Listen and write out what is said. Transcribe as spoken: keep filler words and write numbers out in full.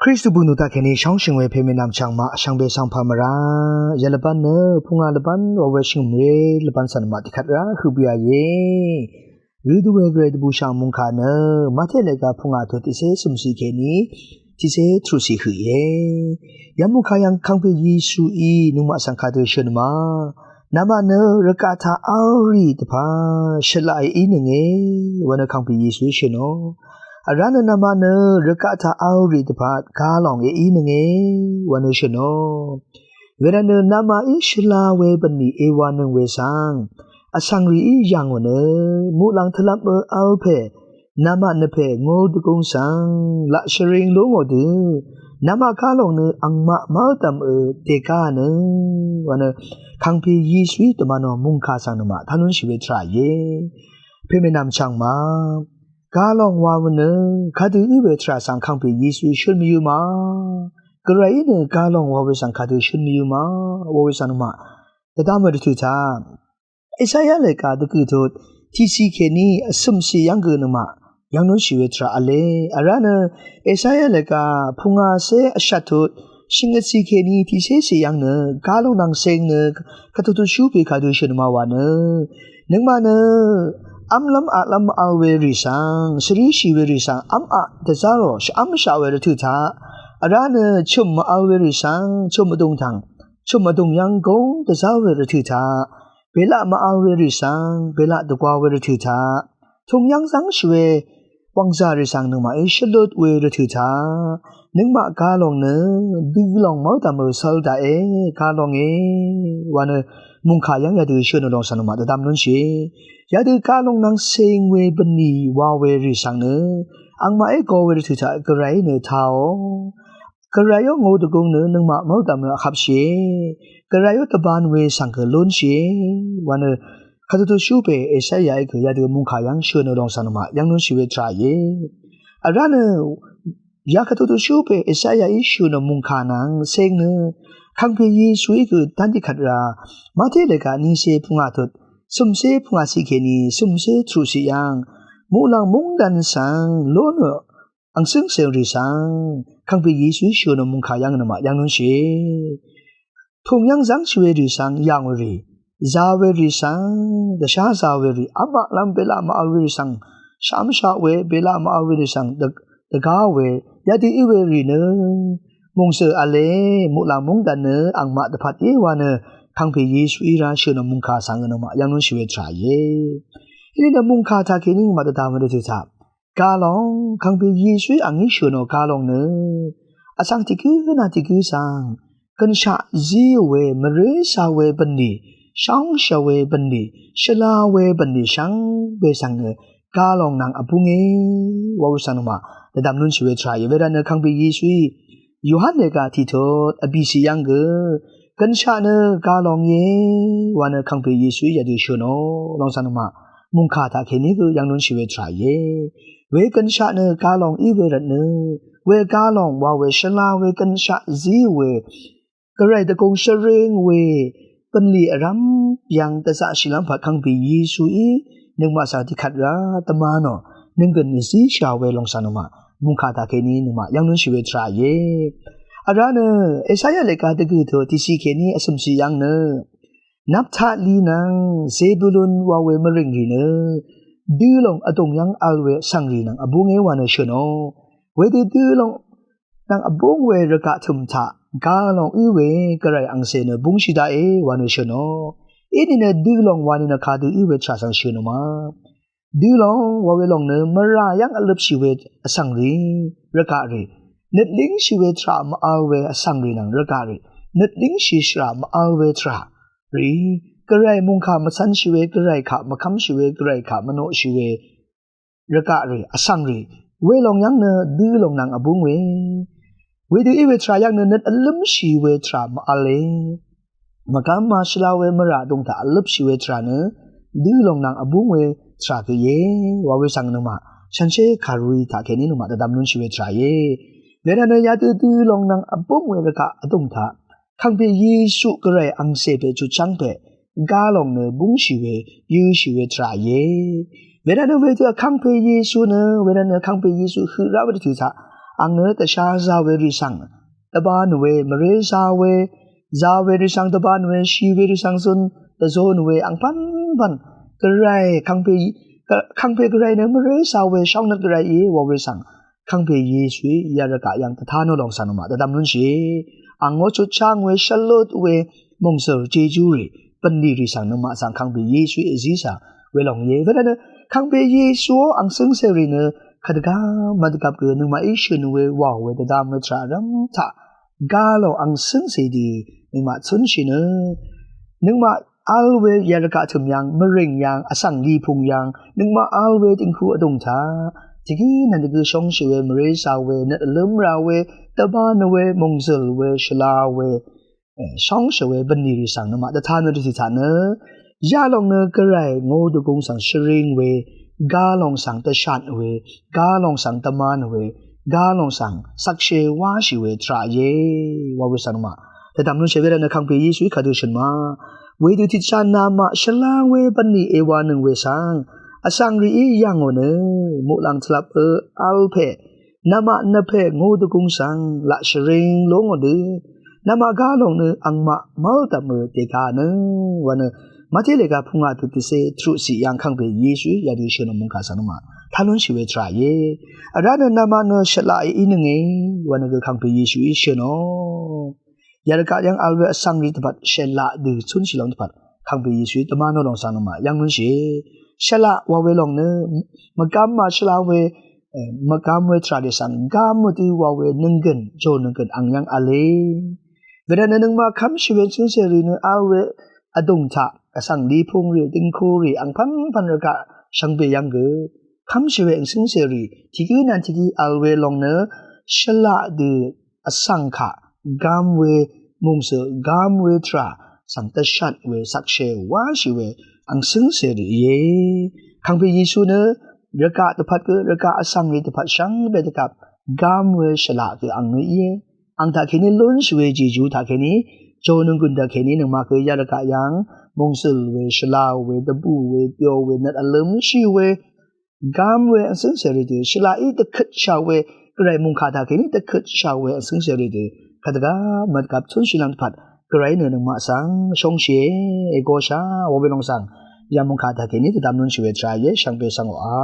Kristu bø̀n nù taqkèní shóngshø̀ng we pèmè nv̀mchv̀ng maq shvngbe svng pà mvrá yv̀lvbán nø pungà lvbán wa we shvngø̀mré lvbán cv̀n maq tiqkvt rá høq bø̀à íe. Rø dø we gvray dvbùshà mòngkà nø Mate lèga pungà tut tiqcé cø̀mcì kèní tiqcé truqcì høq íe. Yamùngkà yv̀ng Kàngpè Yesuí nøngmaq svng kadø shø̀n ma, namaq nø rvgaq taq vl rì dvpvt shvlaqe ínønge wa nø Kàngpè Yesuí shø̀nò. Vrá nø namaq nø rvgaq taq vl rì dvpvt galònge ínønge wa nø shø̀nò. Wervtnø namaqí shvla we bv̀nlì èwānøng we svng vsvng rìí yv̀ngò nø muqlàng tvlvpø vl pè namaq nvpè ngūl dvgūng svng laq shvring lú ngò dø namaq galòng nø angmaq mv́ldv̀mø dègáà nø wa nø Kàngpè Yesuí dvmvnò mùngkà svng nøngmaq tánúnshì we tvrà íe. Pèmè nv̀mchv̀ng ma galòng wa we nø kadø í we tvrà svng Kàngpè Yesuí shø̀n mvyǿ ma, gvrayí nø galòng wa we svng kadø shø̀n mvyǿ ma wa we svng nøngmaq dvdvm we dvtø̀ taq Esaya lèga dvgø̀ tut tiqcì kèní vcø̀mcì yv́ng gø nøngmaq yv́ng núnshì we tvrà v̄le. Vrá nø Esaya lèga pungàcé vshvt tut shvngøtcì kèní tiqcécì yv́ng nø galòng nvng ceng nø katutushú pè kadø shø̀n ma wa nø nøngmaq nø v́mlv́m aqlv́m vl we rì svng shvríshì we rì svng v́m aq dvzá rò shvv́mshaq we rvtø̀ taq, vrá nø chø̀m mvvl we rì svng chø̀m vdùng tv̀ng chø̀m vdùng yv́ng góng dvzá we rvtø̀ taq, belaq mvvl we rì svng belaq dvgwa we rvtø̀ taq, tùng yv́ng zv́ngshì we wv̀ngzà rì svng nøngmaqí shvlut we rvtø̀ taq nøngmaq galòng nø dølòng mv́ldv̀mø cv̄l daqe. Galònge wa nø mùngkà yv́ng yadø shø̀n nø lòng svng nøngmaq dvdvm núnshì. Yadø galòng nvng ceng we bv̀nlì wa we rì svng nø angmaqí go we rvtø̀ taq gvrayí nø taò. Gvrayó ngūl dvgūng nø nøngmaq mv́ldv̀mø vhvpshìe. Gvrayó dvbān we svng gø lúnshìe wa nø katutushú pè Esayaí gø yadø mùngkà yv́ng shø̀n nø lòng svng nøngmaq yv́ng núnshì we tvrà íe. Vrá nø ya katutushú pè Esayaí shø̀n nø mùngkà nvng ceng nø Kàngpè Yesuí gø dv́n tiqkvt rá Mate lèga niqcé pungà tut cø̀mcé pungàcì kèní cø̀mcé truqcì yv́ng muqlàng mungdàn svng lú nø ang cǿngcè rì svng Kàngpè Yesuí shø̀n nø mùngkà yv́ng nøngmaq yv́ng núnshìe. Tùng yv́ng zv́ngshì we rì svng yv̀ngò rì, zā we rì svng dvshá zā we rì, v́m aqlv́m belaq mvvl we rì svng shvv́mshaq we belaq mvvl we rì svng dvgá we yadø í we rì nø mòngzø̀ v̄le. Muqlàng mungdàn nø angmaq dvpvt íe wa nø Kàngpè Yesuí rá shø̀n nø mùngkà svng nøngmaq yv́ng núnshì we tvrà íe. Inìnø mùngkà taqkèní nøngmaq dvdvm we rvtø̀ taq galòng Kàngpè Yesuí angí shø̀n nø galòng nø vsvng tiqgǿ nvng tiqgǿ svng gønshaq zíò we mvré zā we bv̀nlì shóngshà we bv̀nlì shvla we bv̀nlì shvngbe svng nø galòng nvng vbúnge wa we svng nøngmaq dvdvm núnshì we tvrà íe. Wervtnø Kàngpè Yesuí Yohan lèga tiqtut vbìcì yv́ng gø gønshaq nø galòng íe wa nø Kàngpè Yesuí yadø shø̀nò lòng svng nøngmaq mùngkà taqkèní gø yv́ng núnshì we tvrà íe. We gønshaq nø galòng í we rvtnø we galòng wa we shvla we gønshaq zí we gvray dvgùng shvring we bv̀nlì vrv́m yv́ng dvzaqshìlv́m pvt Kàngpè Yesuí nøngmaq svng tiqkvt rá dvmvnò nønggø̀n zíshà we lòng svng nøngmaq mùngkà taqkèní nøngmaq yv́ng núnshì we tvrà íe. Vrá nø Esaya lèga dvgø̀ tut tiqcì kèní vcø̀mcì yv́ng nø Naptali nvng Zebulun wa we mvrìng rì nø dølòng vdùng yv́ng vl we vsvng rì nvng vbúnge wa nø shø̀nò. Wedø dølòng nvng vbúng we rvgaq tø̀m taq galòng í we gvray angcè nø búngshì daqe wa nø shø̀nò. Inìnø dølòng wa nìnø kadø í we tvrà svng shø̀nò ma. Dølòng wa we lòng nø mvrà yv́ng vløpshì we vsvng rì rvgaq rì, nøt língshì we tvrà mvvl we vsvng rì nvng rvgaq rì, nøt língshì shvrà mvvl we tvrà rì, gvray mùngkà mvcv̄nshì we, gvray kaq mvkv́mshì we, gvray kaq mvnoqshì we rvgaq rì, vsvng rì, welòng yv́ng nø dølòng nvng vbúng we. Wedø í we tvrà yv́ng nø nøt vlǿmshì we tvrà mvvle. Mvgvm màshvla we mvrà vdùng taq vløpshì we tvrà nø dølòng nvng vbúng we tvrà gø íe wa we svng nøngmaq shanshér kàrui taqkèní nøngmaq dvdvm lúnshì we tvrà íe. Wervtnø yadø dølòng nvng vbúng we rvgaq vdùng taq Kàngpè Yesu gvray angcè pè chutchv́ng pè galòng nø búngshì we yøshì we tvrà íe. Wervtnø wedø Kàngpè Yesu nø wervtnø Kàngpè Yesu høq rá we dvtø̀ taq Angø dvshá zā we rì svng dvbān we, mvré zā we, zā we rì svng dvbān we, shì we rì svng zun dvzon we, angpv̀npv̀n Gvray, kàngpè, kàngpè Gvray nø mvré zā we, shóngnøt Gvray íe wa we svng kàngpè Yesuí yarvgaq yv̀ng dvtá nò lòng svng nøngmaq dvdvm lúnshì. Angó chutcháng we, shvlut we, mòngzø̀l jejú rì, bv̀nlì rì svng nøngmaq svng kàngpè Yesuí èzí svng we lòng íe. Wervtnø kàngpè Yesuó ang cǿngcèrì nø kadvgá mvdvgvp gø nøngmaqí shø̀n we, wàò we, dvdvm we tvrà rv́m taq gá lòng ang cǿngcè dø nøngmaq cúnshì nø, nøngmaq vl we yarvgaq tø̀m yv̀ng, mvrìng yv̀ng, vsvng lipung yv̀ng, nøngmaq vl we døngku vdùng taq tiqgǿ nv̀n dvgø shóngshì we, mvré zā we, nøt vlǿm rà we, dvbān we, mòngzø̀l we, shvla we, shóngshì we bv̀nlì rì svng nøngmaq dvtá nò dø tiq taq nø, yalòng nø Gvray ngó dvgúng svng shvring we, gá lòng svng dvshat we, gá lòng svng dvmán we, gá lòng svng shvkshè wáshì we tvrà íe wa we svng nøngmaq dvdvm lúnshì. Wervtnø kàngpè Yesuí kadø shø̀n ma, wedø tiqchá namaq shvla we bv̀nlì èwanøng we svng vsvng rìí yv̀ngò nø, muqlàng tvlvp ø vl pè namaq nvpè ngó dvgúng svng laq shvring lú ngò dø, namaq gá lòng nø angmaq mv́l dvpmø dègà nø wa nø, Mati lèga pungà tut tiqcé, truqciq yv̀ng kàngpè Yesuí yadø shø̀n ò mòngkà svng nøngmaq tá lúnshì we tvrà íe. Vrá nø namaq nø shvlaq èínønge wa nø gø kàngpè Yesuí shø̀n ò. Yarvgaq yv̀ng vl we vsvng rì dvpvt shvlaq dø cúnshì lòng dvpvt kàngpè Yesuí dvmá nò lòng svng nøngmaq yv̀ng lúnshì. Shvlaq wa we lòng nø mvgvm màshvla we, mvgvm we tvrà rì svng gvm we dø wa we nønggø̀n, jò nønggø̀n ang yv̀ng v̄le. Wervtnø nøngmaq kv́mshì we cǿngcèrì nø vl we vdùng taq vsvng lipung rì, døngku rì, angpv̀npv̀n rvgaq shvngbe yv̀ng gø kv́mshì we ang cǿngcèrì tiqgǿ nv̀n tiqgǿ vl we lòng nø shvlaq dø vsvng kaq gvm we mòngzø̀l, gvm we tvrà svng dvshat we shvkshè wáshì we ang cǿngcèrì íe. Kàngpè Yesu nø rvgaq dvpvt gø, rvgaq vsvng rì dvpvt shvngbe dvgvp gvm we shvlaq gø ang nø íe. Ang taqkèní lúnshì we jejú taqkèní, jò nønggø̀n taqkèní nøngmaq gø yarvgaq yv̀ng mòngzø̀l we, shvla we, dvbù we, byo we, nøt vlǿmshì we, gvm we ang cǿngcèrì dø, shvlaqí dvkøtshà we, Gvray mòngkà taqkèní dvkøtshà we ang cǿngcèrì dø kadvgá mvdvgvp cúnshì lòng dvpvt Gvray nø nøngmaq svng shóngshìe, ègoshà wa we lòng svng yv̀ng mòngkà taqkèní dvdvm lúnshì we tvrà íe. Shvngbe svng oqà